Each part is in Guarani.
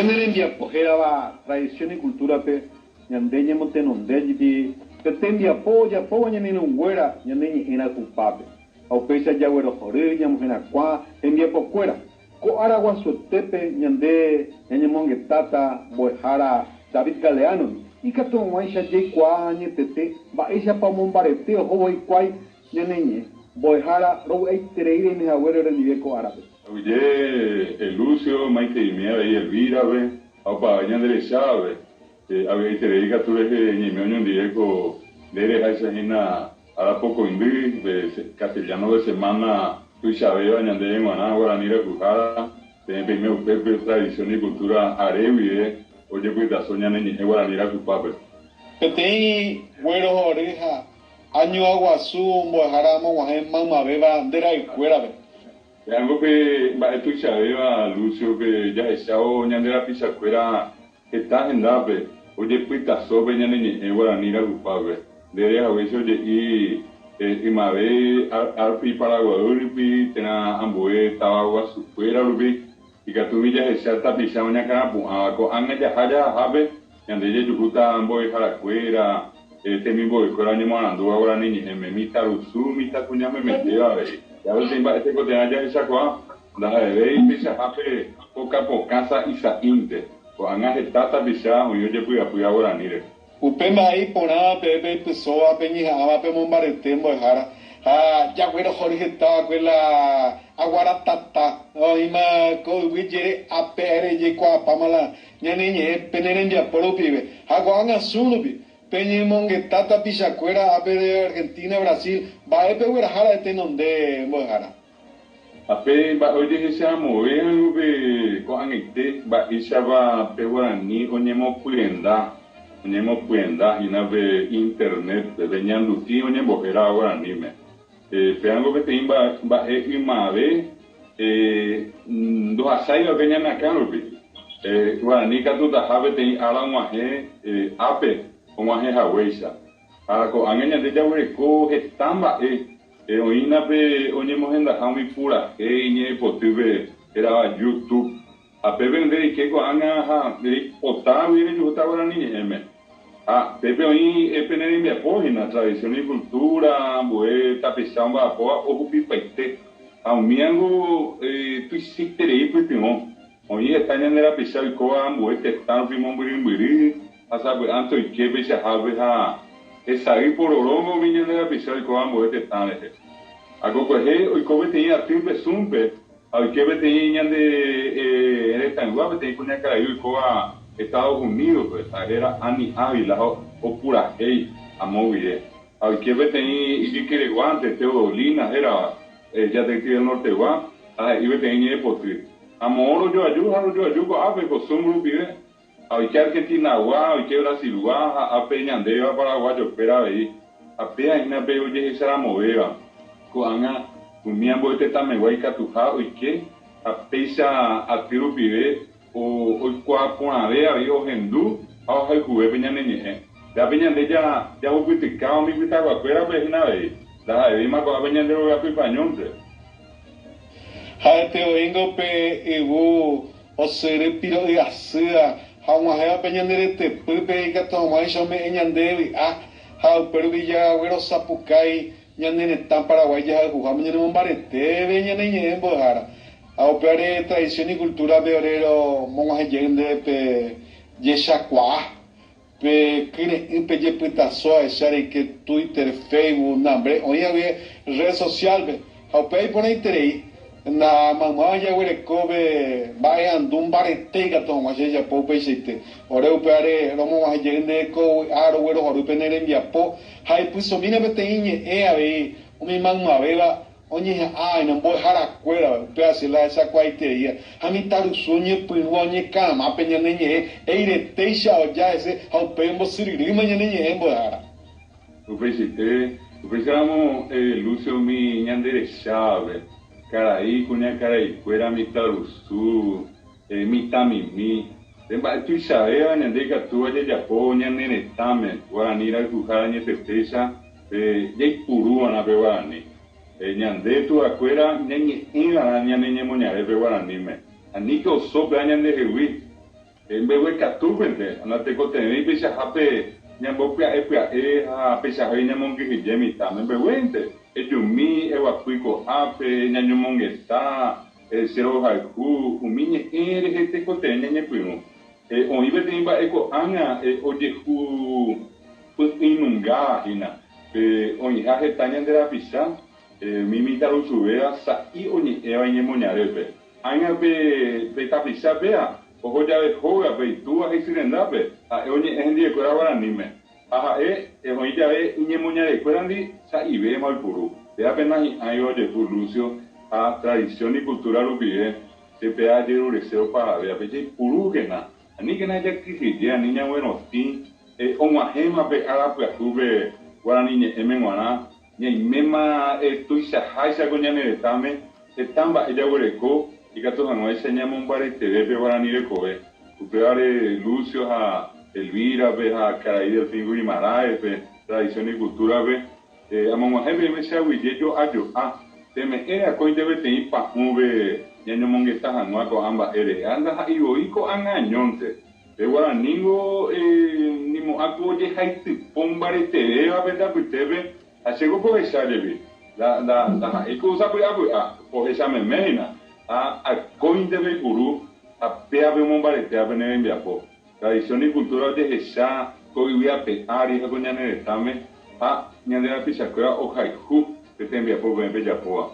Ñane rembiapo hérava Tradición y Cultura-pe ñande ñamotenonde jepi pe tembiapo ojapóva ñane irũnguéra ñane ñe'ẽ rayhupápe, ha upéicha jaguerohory ñamoherakuã hembiapokuéra. Ko ára guasuetépe ñande ñañemongetáta mbo'ehára David Galeano-ndi, ikatu hag̃uáicha jaikuaa añetete mba'éichapa omombarete ohóvo hikuái ñane ñe'ẽ. Mbo'ehára, rovy'aiterei reime haguére orendive ko árape. Aguyje Lucio, maiteimi avei Elvira-pe ha opavave ñande rechávape. Avy'aiterei katu rehe ñaime oñondive ko nde reháicha hína ára pokõindy pe castellano de semana tuichavéva ñandéve g̃uarã guarani rayhuhára, peẽ peime upépe tradición y cultura are guive ojepytaso ñane ñe'ẽ guarani rayhupápe. Peteĩ guerohory ha añuaguasu mbo'ehára amog̃uahẽ maymavéva nde ra'ykuérape. Pe'ango pe mba'e tuichavéva Lucio-pe jahechávo ñande rapichakuéra heta hendápe ojepytaso pe ñane ñe'ẽ guarani rayhupápe. Nde rehaguéicha oje'i ymave arpi Paraguay rupi térã ambue táva guasukuéra rupi, ikatúmi jahecha tapicha oñakãrapu'ãva. Ko'ág̃a jaha jahahápe ñande jajuhúta mbo'eharakuéra, temimbo'ekuéra oñemoarandúva guarani ñe'ẽme, mitãrusu, mitãkuña memetéva avei. Javetéi mba'e tekotevẽ jahechakuaa, ndaha'evéi peichahápe pokã pokã sa'i sa'ínte. Ko'ág̃a heta tapicha oĩ ojepy'apýva guaraníre. Upe mba'e iporãva peẽ peipysóva peñeha'ãva pemombarete mbo'ehára ha jaguerohory heta va'ekue la aguaratata oĩma ko yvy jere ape are jaikuaapáma la ñane ñe'ẽ pene rembiapo rupive ha ko'ág̃a su rupi peñemongeta tapichakuéra ápe de Argentina, Brasil, mba'e pegueraha ra'e tenonde mbo'ehára. Ha pe mba'e ojehecharamove hag̃ua pe ko'ag̃aite mba'éichapa pe guarani oñemopyenda, oñemopyenda hína pe internet-pe, pe ñanduti oñembohéra guaraníme. Pévango peteĩ mba'e ymave ndohasái va'ekue ñane akã rupi. Guarani ikatutaha peteĩ ára og̃uahẽ ápe og̃uahẽ haguéicha. Ha ko'ág̃a ñande jaguereko heta mba'e Oĩna pe oñemohendaha umi purahéi ñe'ẽpotýpe hérava YouTube. Ha pépe nde reike ko'ág̃a ha reipotágui rejuhúta guarani ñe'ẽme. Ha pépe oĩ pene rembiapo hína, tradición y cultura, ambue tapicha omba'apóva ohupipaite. Ha umíango tuichaiterei pytyvõ. Oĩ heta ñande rapicha oikóva ambue tetã rupi mombyrymbyry ha sapy'ánte oike peichahápe ha hesay pororóngo umi ñande rapicha oikóva ambue tetã rehe. Akokuehe oiko peteĩ atýpe Zoom-pe ha oike peteĩ ñande retãygua peteĩ kuñakarai oikóva Estados Unidos-pe ha héra Annie Ávila ha opurahéi amo guie. Ha oike peteĩ ijykereguánte Teodolina hérava Jateity del Norte-gua ha he'i peteĩ ñe'ẽpoty. Ha moõ rojoaju ha rojoaju ko'ápe ko Zoom rupive. Ha oike Argentina-gua, oike Brasil-gua ha ápe ñandéva paraguayo-kuéra avei. Ha péva hína pe ojehecharamovéva. Ko'ág̃a umi ambue tetãmegua ikatuha oike ha péicha aty rupive oikuaa porãve avei ohendu ha ohayhuve pe ñane ñe'ẽ. Pévape ñande jahupytykáva umi pytaguakuérape hína avei, ndaha'evéima ko'ápe ñande rogapypa añónte. Ha'ete oĩngo pe yvu osyry piro'y asýva ha og̃uahẽva pe ñande retepýpe ikatu hag̃uáicha ome'ẽ ñande vy'a ha upérupi jaguerosapukái ñane retã Paraguái jahayhuháme ñanemombaretéve ñane ñe'ẽ mbo'ehára. Ha upévare tradición y cultura-pe ore romog̃uahẽ jey ndéve pe jechakuaa, pe kyre'ỹ pe jepytaso ahecha reike Twitter, Facebook, nambre oĩ hague red social-pe. Ha upéva iporãiterei, na maymáva jaguereko pe mba'e'andu mbarete ikatu hag̃ua che jajapo upeichaite. Ore upévare romog̃uahẽ jey nde ko vy'a roguerohory pene rembiapo ha eipysomína peteĩ ñe'ẽ avei umi maymavéva oñeha'ã mbo'eharakuérava, upéva che la ahechakuaaitereíva. Ha mitãrusu oñepyrũva oñekarama pe ñane ñe'ẽ eiretéicha oja hese ha upéi ombosyryrýma ñane ñe'ẽ mbo'ehára. Upeichaite, upéicharamo Lucio umi ñande rechávape, karai, kuñakaraikuéra, mitãrusu, mitãmimi, pe mba'e tuichavéva ñande ikatúva jajapo ñane retãme, guarani rayhuhára añetetéicha jaipuruva'erã pe guarani. Ñande tuvakuéra ñañe'ẽva'erã ñane ñemoñarépe guaraníme. Aníke oso péva ñandehegui. Mbeguekatúpente, natekotevẽi peichahápe ñambopya'e pya'e ha peichahágui ñamongyhyje mitãme. Mbeguénte, ejumi, eguapy ko'ápe, ñañomongeta, che rohayhu, umi ñe'ẽ rehe tekotevẽ ñañepyrũ. Oĩ peteĩ mba'e ko'ág̃a ojehu py'ỹinungáva hína, pe oĩha heta ñande rapicha, umi mitãrusuvéva sa'i oñe'ẽva iñemoñarépe. Ág̃a pe pe tapicha péa oho jave hógape itúva ha isy rendápe, ha'e oñe'ẽ hendivekuéra guaraníme. Ha ha'e oĩ jave iñemoñarekuérandi sa'ivéma oipuru. Péa pe nahi'ãiva ojehu Lucio ha tradición y cultura rupive che péa ajerurese opavavévape jaipurúkena, aníkena jakyhyje, ani ñaguerotĩ, og̃uahẽma pe ára pyahúpe guarani ñe'ẽme g̃uarã, ñaiméma tuichaháicha ko ñane retãme Heta mba'e jaguereko ikatu hag̃uáicha ñamombareteve pe guarani rekove. Upévare Lucio ha Elvira-pe ha karai Delfín Guimarães-pe, Tradición y Cultura-pe, amog̃uahẽ peẽme che aguyje jo'a jo'a, peme'ẽre akóinte peteĩ pa'ũve ñañomongeta hag̃ua ko'ã mba'e rehe. Ha ndaha'éi voi ko'ág̃a añónte. Pe guaranígo nimo'ã ku ojehaitypo mbaretevéva pende apytépe Ha chéko pohecha jepi, ndaha'éi ku sapy'apy'a, pohecha meme hína, ha akóinte peipuru ha péape omombaretéva pene rembiapo. Tradición y cultura ojehecha ko yvy ape ári ha ko ñane retãme ha ñande rapichakuéra ohayhu pe tembiapo peẽ pejapóva.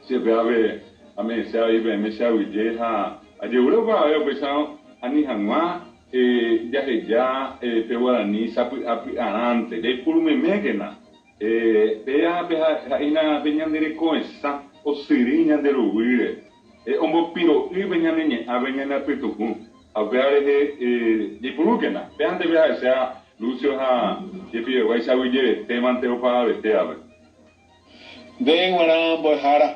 Che péape ame'ẽse avei peẽme che aguyje ha ajeure opavave upéicharõ ani hag̃ua Jaheja pe guarani sapy'apy'arãnte, jaipuru memékena. Péa pe ha'éna pe ñande rekoesã osyry ñande ruguýre, ombopiro'y pe ñane ñe'ã pe ñane apytu'ũ. Ha upéva rehe jaipurúkena. Péante pe ha'eséva Lucio ha jepiveguáicha aguyjevetémante opavavetévape. Nde g̃uarã mbo'ehára,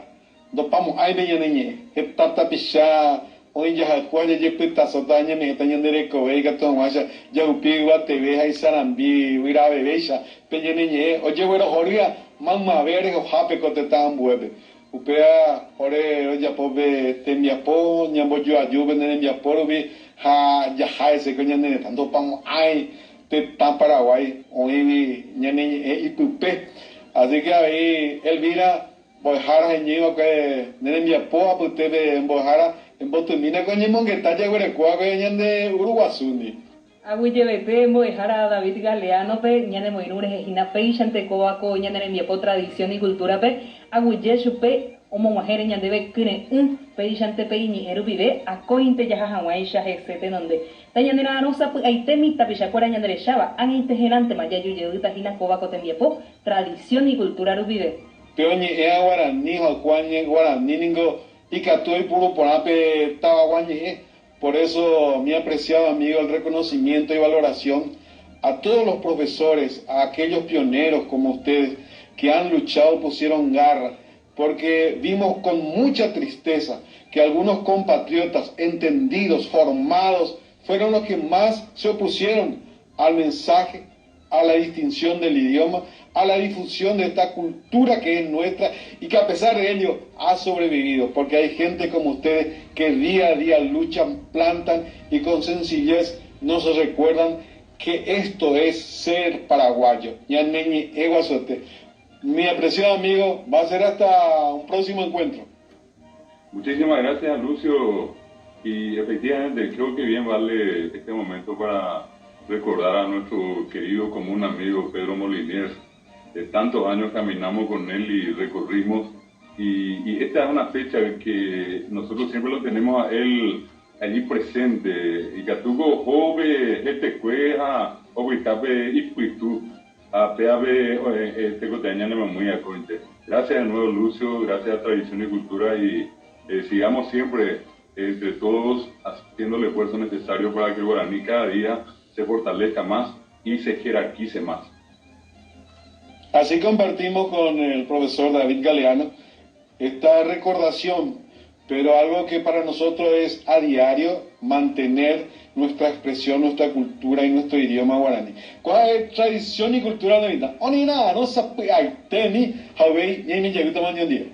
ndopamo'ãi pe ñane ñe'ẽ. Heta tapicha oĩ jahayhu ha jajepytasóta ha ñame'ẽta ñande rekove ikatu hag̃uáicha jahupi yvateve ha isarambi vyravevéicha pe ñane ñe'ẽ ojeguerohorýva maymave rehohápe ko tetã ambuépe. Upéva ore rojapo pe tembiapo ñambojoaju pene rembiapo rupi ha jaha hese ko ñane retã ndopamo'ãi Tetã Paraguái oĩgui ñane ñe'ẽ ipype. Así que avei Elvira, mbo'ehára heñóiva'ekue ne rembiapo apytépe mbo'ehára embotymína ko ñemongeta jaguerekóva'ekue ñande Uruguasúndi. Aguyjevete mbo'ehára David Galeano-pe ñanemoirũ rehe hína péichante kóva ko ñane rembiapo Tradición y Cultura-pe, aguyje chupe Omog̃uahẽre ñandéve kyre'ỹ, péichante pe iñe'ẽ rupive akóinte jaha hag̃uáicha hese tenonde. Tañanera'arõ sapy'aitémi tapichakuéra ñanderecháva, ág̃aite herãntema jaju jeýta hína kóva ko tembiapo, tradición y cultura rupive. Pe oñe'ẽva guarani ha oikóva guarani ningo ikatu oipuru porã pe tavagua ñe'ẽ. Por eso, mi apreciado amigo, el reconocimiento y valoración a todos los profesores, a aquellos pioneros como ustedes que han luchado, pusieron garra, porque vimos con mucha tristeza que algunos compatriotas entendidos, formados, fueron los que más se opusieron al mensaje, a la distinción del idioma, a la difusión de esta cultura que es nuestra y que a pesar de ello ha sobrevivido, porque hay gente como ustedes que día a día luchan, plantan y con sencillez nos recuerdan que esto es ser paraguayo. Mi apreciado amigo, va a ser hasta un próximo encuentro. Muchísimas gracias, Lucio. Y efectivamente, creo que bien vale este momento para recordar a nuestro querido común amigo Pedro Moliniers. De tantos años caminamos con él y recorrimos. Y, esta es una fecha que nosotros siempre lo tenemos a él allí presente. Y Catuco joven, este cueja, ipytu ha péape tekotevẽ ñanemomýi akóinte. Gracias de nuevo Lucio, gracias a Tradición y Cultura y sigamos siempre entre todos haciendo el esfuerzo necesario para que el guaraní cada día se fortalezca más y se jerarquice más. Así compartimos con el profesor David Galeano esta recordación, pero algo que para nosotros es a diario mantener nuestra expresión, nuestra cultura y nuestro idioma guaraní. ¿Cuál es tradición y cultura de vida? Onina, no sapy'aitemi ha upéi ñaime jeýta maña día.